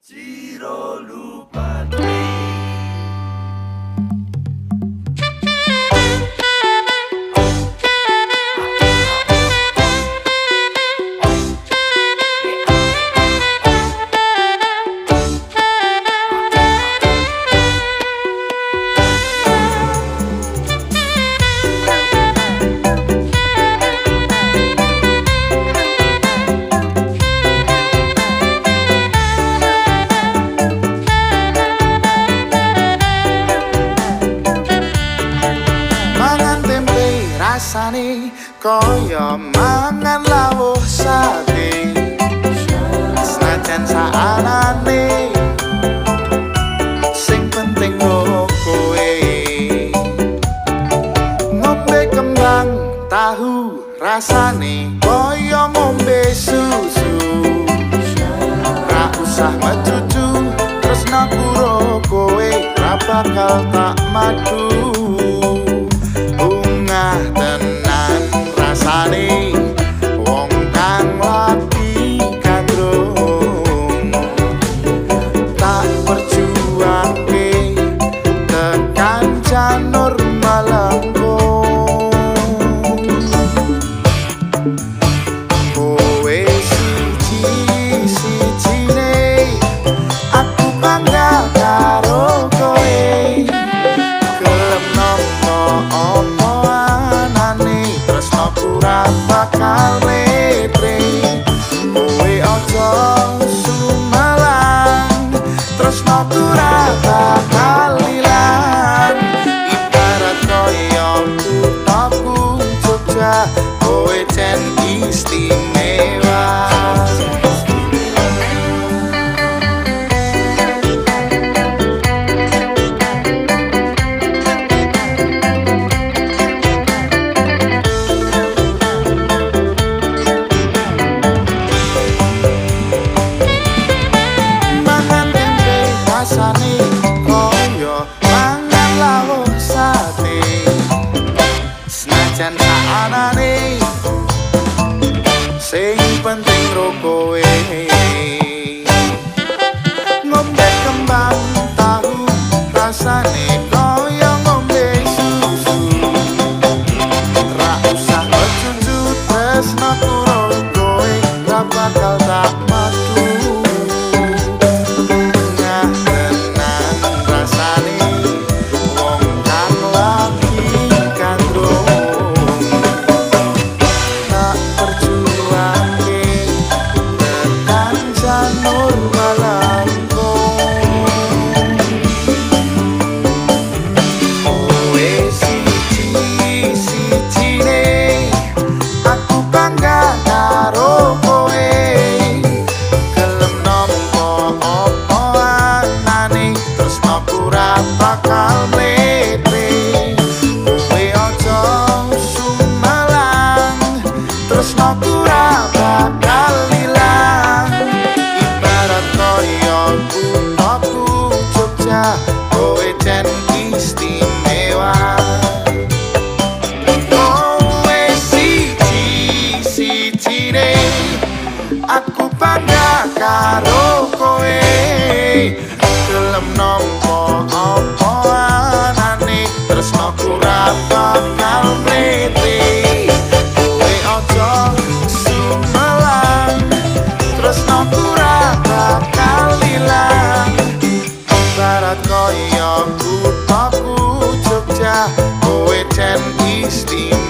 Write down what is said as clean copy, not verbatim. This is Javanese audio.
Ciro Lupatri. Rasane kaya mangan lawuh sate, senajan saanane sing penting kowe. Ngombe kembang tahu rasane kaya ngombe susu, ra usah mecucu tresnaku ro kowe ra bakal tak madu. Tenan rasane wong kang lagi gandrung, tak perjuangke tekan janur malengkung. Kowe siji-sijine aku bangga karo kowe, gelem nampa apa ora bakal letre. Kowe aja sumelang, tresnaku ora bakal ilang. Ibarat kaya kuthaku Jogja, kowe jen istimewa. Rasane kaya mangan lawuh sate, senajan saanane sing penting ro kowe. Ngombe kembang tahu rasane kaya ngombe susu, ra usah mecucu tresnaku ro kowe ra bakal tak madu. Bakal mletre, kowe aja sumelang, tresnaku ora bakal ilang. Ibarat kaya kuthaku Jogja, kowe jen istimewa. Kowe siji-sijine aku bangga karo kowe, gelem nampa apa anane tresnaku ora bakal mletre. Kowe aja sumelang, tresnaku ora bakal ilang. Ibarat kaya kuthaku Jogja, kowe jen istimewa.